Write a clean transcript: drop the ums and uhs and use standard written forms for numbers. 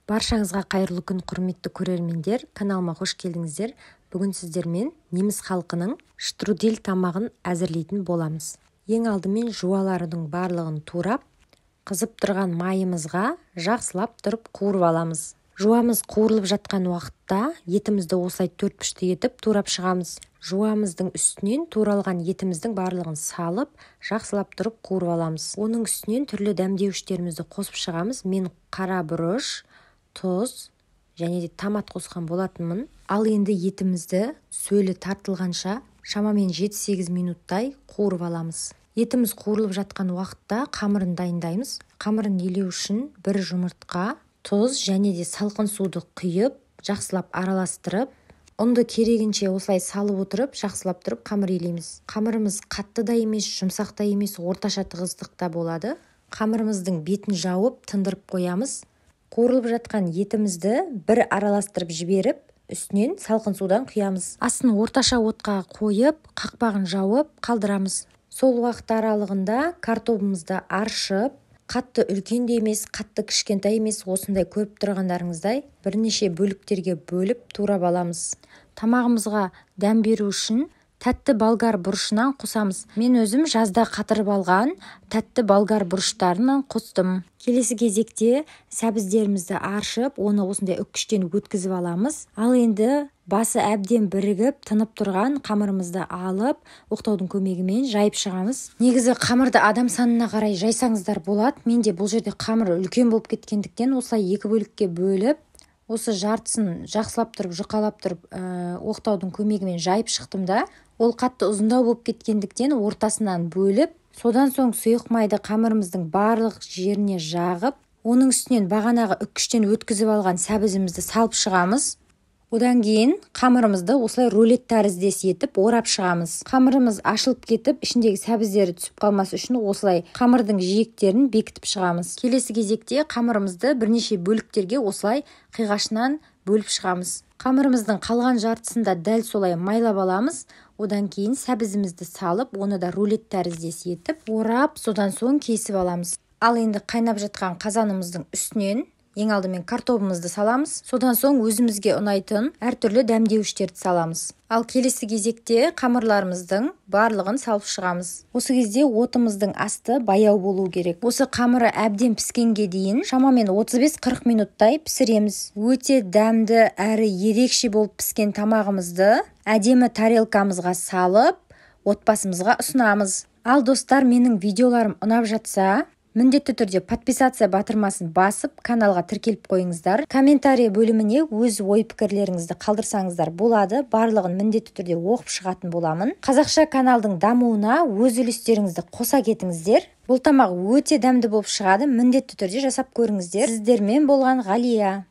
Баршаңызға қайырлы күн, құрметті көрермендер. Каналыма қош келдіңіздер. Бүгін сіздермен неміс халқының штрудель тамағын әзірлейтін боламыз. Ең алдымен жуалардың барлығын турап, қызып тұрған майымызға жақсылап тұрып қуырып аламыз. Жуамыз қуырылып жатқан уақытта етімізді осылай төрт пішті етіп турап шығамыз. Жуамыздың үстінен туралған етіміздің барлығын салып, жақсылап тұрып қуырып аламыз. Оның үстінен түрлі дәмдеуіштерімізді қосып шығамыз. Мен қара бұрыш, тұз және де томат қосқан болатынмын. Ал енді етімізді сөлі тартылғанша шамамен 7-8 минуттай қуырып аламыз. Етіміз қуырылып жатқан уақытта қамырын дайындаймыз. Қамырын елеу үшін бір жұмыртқа, тұз және де салқын суды құйып, жақсылап араластырып, ұнды керегінше осылай салып отырып, жақсылап тұрып қамыр елейміз. Қамырымыз қатты да емес, жұмсақ та емес, орташа тығыздықта болады. Қамырымыздың бетін жауып, тындырып қоямыз. Қуырылып жатқан етімізді бір араластырып жіберіп, үстінен салқын судан құямыз. Астын орташа отқа қойып, қақпағын жауып қалдырамыз. Сол уақыт аралығында картобымызды аршып, қатты үлкен де емес, қатты кішкентай емес, осындай көріп тұрғандарыңыздай бірнеше бөліктерге бөліп турап аламыз. Тамағымызға дәм беру үшін тәтті болгар бұрышынан қосамыз. Мен өзім жазда қатырып алған тәтті болгар бұрыштарынан қостым. Келесі кезекте сәбіздерімізді аршып, оны осындай үккіштен өткізіп аламыз. Ал енді басы әбден бірігіп, тынып тұрған қамырымызды алып, оқтаудың көмегімен жайып шығамыз. Негізі қамырды адам санына қарай жайсаңыздар болады. Менде бұл жерде қамыр үлкен болып кеткендіктен осылай екі бөлікке бөліп, осы жартысын жақсылап тұрып, жұқалап тұрып, оқтаудың көмегімен жайып шықтым да, ол қатты ұзындау болып кеткендіктен ортасынан бөліп, содан соң сұйық майды қамырымыздың барлық жеріне жағып, оның үстінен бағанағы үккіштен өткізіп алған сәбізімізді салып шығамыз. Одан кейін қамырымызды осылай рулет тәріздес етіп орап шығамыз. Қамырымыз ашылып кетіп, ішіндегі сәбіздері түсіп қалмас үшін осылай қамырдың жиектерін бекітіп шығамыз. Келесі кезекте қамырымызды бірнеше бөліктерге осылай қиғашынан бөліп шығамыз. Қамырымыздың қалған жартысын да дәл солай майлап аламыз. Одан кейін сәбізімізді салып, оны да рулет тәріздес етіп орап, содан соң кесіп аламыз. Ал енді қайнап жатқан қазанымыздың үстінен ең алдымен картобымызды саламыз. Содан соң өзімізге ұнайтын әртүрлі дәмдеуіштерді саламыз. Ал келесі кезекте қамырларымыздың барлығын салып шығамыз. Осы кезде отымыздың асты баяу болу керек. Осы қамыры әбден піскенге дейін шамамен 35-40 минуттай пісіреміз. Өте дәмді әрі ерекше болып піскен тамағымызды әдемі тарелкамызға салып, отбасымызға ұсынамыз. Ал достар, менің видеоларым ұнап жатса, міндетті түрде подписаться батырмасын басып, каналға тіркеліп қойыңыздар. Комментарий бөліміне өз ой-пікірлеріңізді қалдырсаңыздар болады. Барлығын міндетті түрде оқып шығатын боламын. Қазақша каналдың дамуына өз үлестеріңізді қоса кетіңіздер. Бұл тамақ өте дәмді болып шығады. Міндетті түрде жасап көріңіздер. Сіздермен болған Ғалия.